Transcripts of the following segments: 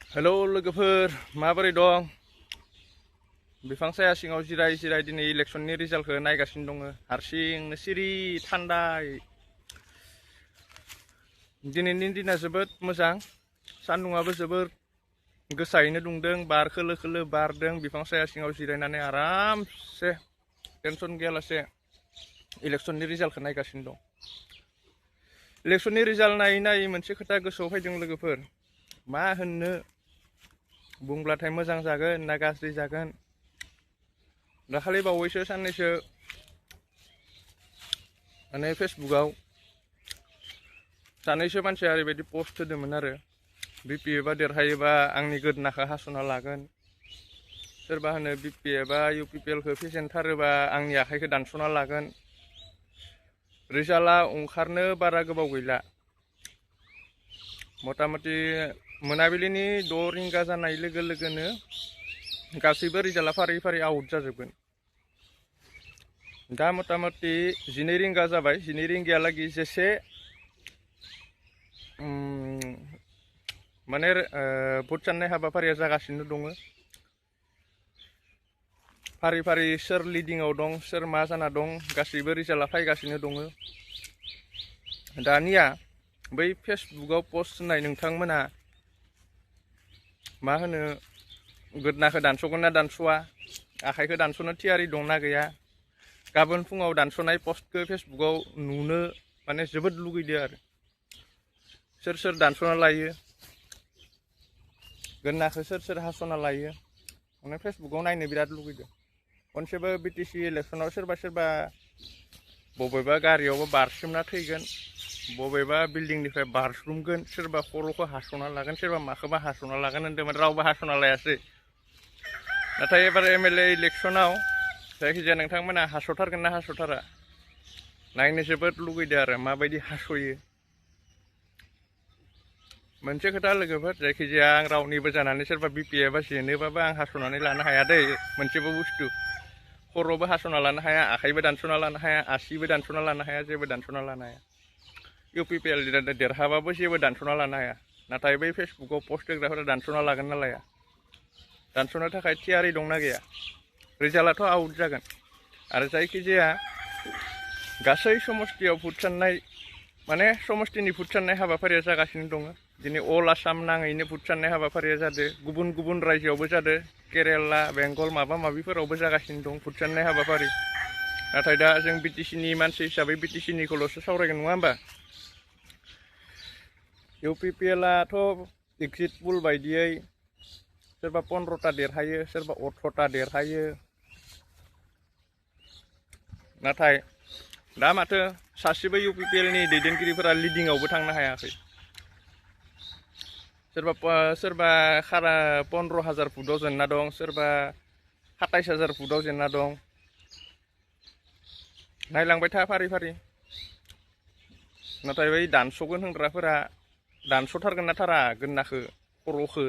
Hello लोगोफोर माबोरै दं? बिफां साया सिङाव जिराय जिराय दिनै इलेक्सननि रिजाल्टखौ नायगासिनो दङ हारसिंनो सिरि थान्दाय। दिनैनि दिना जोबोद मोजां, सान्दुंआबो जोबोर गोसायैनो दुंदों, बार खोलो खोलो बारदों। बिफां साया सिङाव जिरायनानै आरामसे टेनसन गैयालासे इलेक्सननि रिजाल्टखौ नायगासिनो दं। इलेक्सननि रिजाल्ट नायै नायै मोनसे खोथा गोसोआव फैदों लोगोफोर, मा होननो बुंब्लाथाय मोजां जागोन ना गाज्रि जागोन। दाखालि बावैसो साननैसो माने फेसबुकआव सानैसो मानसिया ओरैबायदि पस्ट होदोंमोन आरो, बिपि एबा देरहायोबा आंनि गोदोनाखौ हास'ना लागोन, सोरबा होनो बिपि एबा इउपिपिएलखौ फेजेनथारोबा आंनि आखाइखौ दानस'ना लागोन। रिजाल्टआ ओंखारनो बारा गोबाव गैला, मथा मथि मोनाबिलिनि 6 रिंगा जानाय लोगो लोगोनो गासैबो रिजाल्टआ फारि फारि आउट जाजोबगोन। दा मथा मथि 12 रिंगा जाबाय, 12 रिंगायालागै जेसे माने भट साननाय हाबाफारिया जागासिनो दङ। फारि फारि सोर लिडिंआव दं, सोर मा जाना दं, गासैबो रिजाल्टआ फैगासिनो दङ। दानिया बै फेसबुकआव पस्ट होनाय नोंथांमोना मा होनो, गोदोनाखौ दानस'गोन ना दानस'आ, आखाइखौ दानस'नो थियारि दंना गैया, गाबोन फुङाव दानस'नाय पस्टखौ फेसबुकआव नुनो माने जोबोद लुगैदो आरो। सोर सोर दानस'ना लायो, गोदोनाखौ सोर सोर हास'ना लायो, माने फेसबुकआव नायनो बिराद लुगैदो। खनसेबो बिटिसि इलेक्सनाव सोरबा सोरबा बबेबा गारियावबो बारसोमना थैगोन, बबेबा बिल्डिंनिफ्राय बारसोमगोन, सोरबा खर'खौ हास'ना लागोन, सोरबा माखौबा हास'ना लागोन होन्दोंमोन, रावबो हास'ना लायासै। नाथाय एबार एमएलए इलेक्सनाव जायखिजाया नोंथांमोना हास'थारगोन ना हास'थारा, नायनो जोबोद लुगैदो आरो माबायदि हास'यो। मोनसे खोथा लोगोफोर, जायखिजाया आं रावनिबो जानानै सोरबा बिपि एबा जेनोबाबो आं हास'नानै लानो हाया दै मोनसेबो बुस्थु। खर'बो हास'ना लानो हाया, आखाइबो दानस'ना लानो हाया, आसिबो दानस'ना लानो हाया, जेबो दानस'ना लानो हाया। इउपिपिएल देरहाबाबो जेबो दानस'ना लानो हाया। नाथाय बै फेसबुकआव पस्ट होग्राफोरा दानस'ना लागोन ना लाया, दानस'नो थाखाय थियारि दंना गैया। रिजाल्टआथ' आउट जागोन, आरो जायखिजाया गासै समस्थियाव भट साननाय माने समस्थिनि भट साननाय हाबाफारिया जागासिनो दङ। दिनै अल आसाम नाङैनो भट साननाय हाबाफारिया जादों, गुबुन गुबुन रायजोआवबो जादों, केरेला बेंगल माबा माबिफोरावबो जागासिनो दं भट साननाय हाबाफारि। नाथाय दा जों बिटिसिनि मानसि हिसाबै बिटिसिनिखौल'सो सावरायगोन नङा होमबा। इउपिपिएलआथ' एग्जिट पुल बायदियै सोरबा 15टा देरहायो, सोरबा 18टा देरहायो। नाथाय दा माथो सासेबो इउपिपिएलनि दैदेनगिरिफोरा लिडिंआवबो थांनो हायाखै। सोरबा 15,000 फुटआव जेनना दं, सोरबा 27,000 फुटआव जेनना दं। नायलांबाय था फारि फारि। नाथाय बै दानस'गोन होनग्राफोरा दानस'थारगोन ना थारा गोदोनाखौ, खर'खौ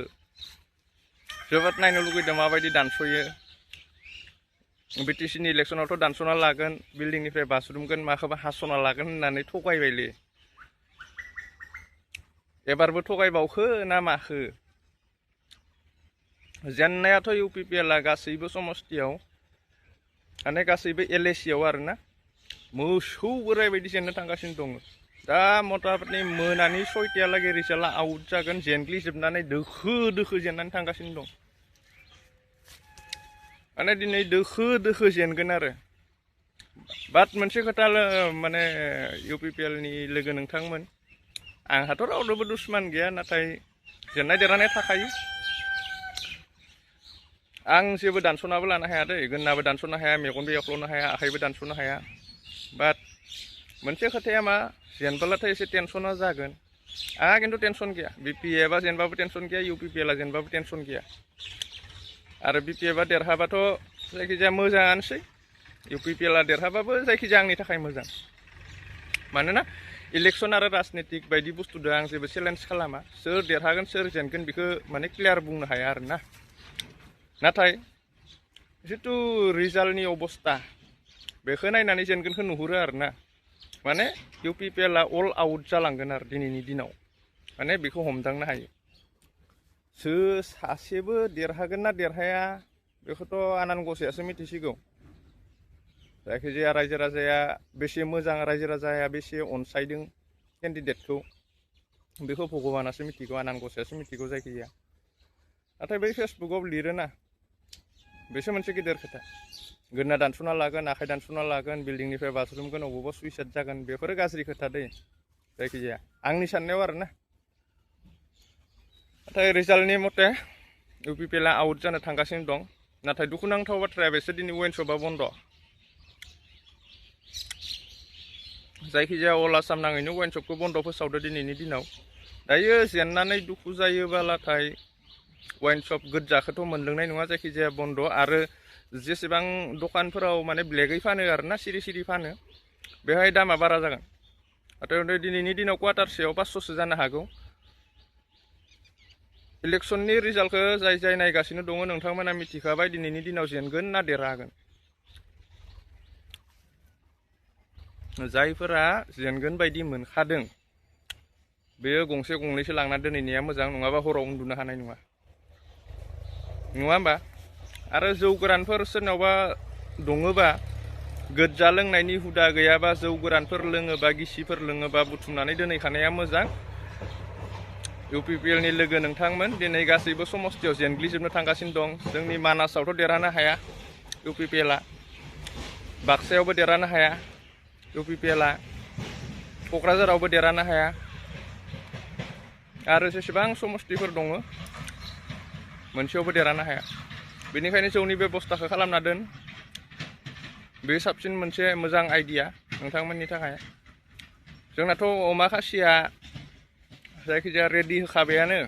जोबोद नायनो लुगैदों माबायदि दानस'यो। बिटिसिनि इलेक्सनावथ' दानस'ना लागोन, बिल्डिंनिफ्राय बाज्रुमगोन, माखौबा हास'ना लागोन होननानै थगायबायलै। एबारबो थगायबावखो ना माखो। जेननायाथ' इउपिपिएलआ गासैबो समस्थियाव माने गासैबो एलएसियाव आरोना मोसौ बोराय बायदि जेननो थांगासिनो दङ। दा मथा मथि मोनानि 6टायालागै रिजाल्टआ आउट जागोन, जेनग्लिजोबनानै दोखो दोखो जेननानै थांगासिनो दं। माने दिनै दोखो दोखो जेनगोन आरो। बाट मोनसे खोथा माने इउपिपिएलनि लोगो नोंथांमोन, आंहाथ' रावनोबो दुश्मन गैया, नाथाय जेननाय देरहानाय थाखायो। आं जेबो दानस'नाबो लानो हाया दै, गोदोनाबो दानस'नो हाया, मेगनबो एख्ल'नो हाया, आखाइबो दानस'नो हाया। बाट मोनसे खोथाया मा, जेनबोलाथाय एसे टेनसना जागोन। आंहा खिन्थु टेनसन गैया, बिपि एबा जेनबाबो टेनसन गैया, इउपिपिएलआ जेनबाबो टेनसन गैया। आरो बिपि एबा देरहाबाथ' जायखिजाया मोजाङानोसै, इउपिपिएलआ देरहाबाबो जायखिजाया आंनि थाखाय मोजां। मानोना इलेक्सन आरो राजनितिक बायदि बुस्थुदो आं जेबो चेलेन्ज खालामा, सोर देरहागोन सोर जेनगोन बेखौ माने क्लियार बुंनो हाया आरोना। नाथाय जिथु रिजाल्टनि अबस्था बेखौ नायनानै जेनगोनखौ नुहुरो आरोना। माने इउपिपिएलआ अल आउट जालांगोन आरो दिनैनि दिनाव, माने बेखौ हमदांनो हायो। सासेबो देरहागोन ना देरहाया बेखौथ' आनान गसायासो मिथिसिगौ। जायखिजाया रायजो राजाया बेसे मोजां रायजो राजाया बेसे अनसायदों केन्डिडेटखौ बेखौ भगबानासो मिथिगौ, आनान गसायासो मिथिगौ जायखिजाया। नाथाय बै फेसबुकआव लिरोना बेसो मोनसे गिदिर खोथा। गोदना दानस'ना लागोन, आखाइ दानस'ना लागोन, बिल्डिंनिफ्राय बाज्रुमगोन, अबावबा सुइसाइड जागोन, बेफोरो गाज्रि खोथा दै जायखिजाया आंनि साननायाव आरोना। नाथाय रिजाल्टनि मथे UPPLआ आउट जानो थांगासिनो दं। नाथाय दुखुनांथाव बाथ्राया बेसो दिनै वाइन शपआ बन्द'। जायखिजाया अल आसाम नाङैनो वाइन शपखौ बन्द' फोसावदो दिनैनि दिनाव। दायो जेननानै दुखु जायोबालाथाय वाइन शप गोजाखौथ' मोनलोंनाय नङा, जायखिजाया बन्द'। आरो जेसेबां दखानफोराव माने ब्लेकै फानो आरोना, सिरि सिरि फानो, बेहाय दामा बारा जागोन। नाथाय दिनैनि दिनाव क्वार्टारसेयाव 500सो जानो हागौ। इलेक्सननि रिजाल्टखौ जाय जाय नायगासिनो दङ नोंथांमोना मिथिखाबाय दिनैनि दिनाव जेनगोन ना देरहागोन। जायफोरा जेनगोन बायदि मोनखादों बेयो गंसे गंनैसो लांना दोनहैनाया मोजां, नङाबा हराव उन्दुनो हानाय नङा, नङा होमबा? आरो जौ गोरानफोर सोरनावबा दङबा, गोजा लोंनायनि हुदा गैयाबा जौ गोरानफोर लोङोबा, गिसिफोर लोङोबा बुथुमनानै दोनहैखानाया मोजां। UPPLनि लोगो नोंथांमोन दिनै गासैबो समस्थियाव जेनग्लिजोबनो थांगासिनो दं। जोंनि मानासावथ' देरहानो हाया UPPLआ, बाक्सायावबो देरहानो हाया UPPLआ, क'क्राझारावबो देरहानो हाया, आरो जेसेबां समस्थिफोर दङ मोनसेयावबो देरहानो हाया। बेनिखायनो जौनि बेबस्थाखौ खालामना दोन, बे साबसिन मोनसे मोजां आइडिया नोंथांमोननि थाखाय। जोंनाथ' अमा खासिया जायखिजाया रेडि होखाबायानो,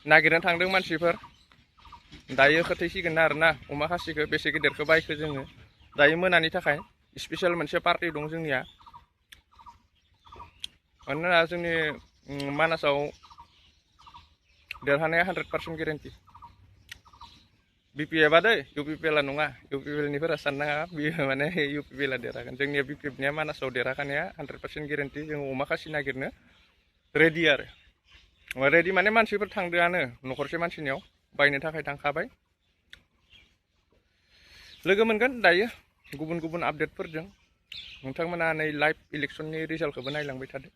नागिरनो थांदों मानसिफोर। दायो खोथैसिगोन आरोना अमा खासिखौ, बेसे गिदिरखौ बायखो जोङो। दायो मोनानि थाखाय स्पेसियेल मोनसे पार्टि दं जोंनिया। मानोना जोंनि मानासाव देरहानाया 100% गेरेन्टि। BPFआ दै, UPPLआ नङा। UPPLनिफोरा साननाङा बियो माने UPPLआ देरहागोन। जोंनिया BPFनिया मानासाव देरहाखानाया 100% गेरेन्टि। जों अमा खासि नागिरनो रेडि आरो रेडि माने मानसिफोर थांदोआनो, न'खरसे मानसिनियाव बायनो थाखाय थांखाबाय। लोगो मोनगोन दायो गुबुन गुबुन आपडेटफोरजों। नोंथांमोना नै लाइभ इलेक्सननि रिजाल्टखौबो नायलांबाय थादो।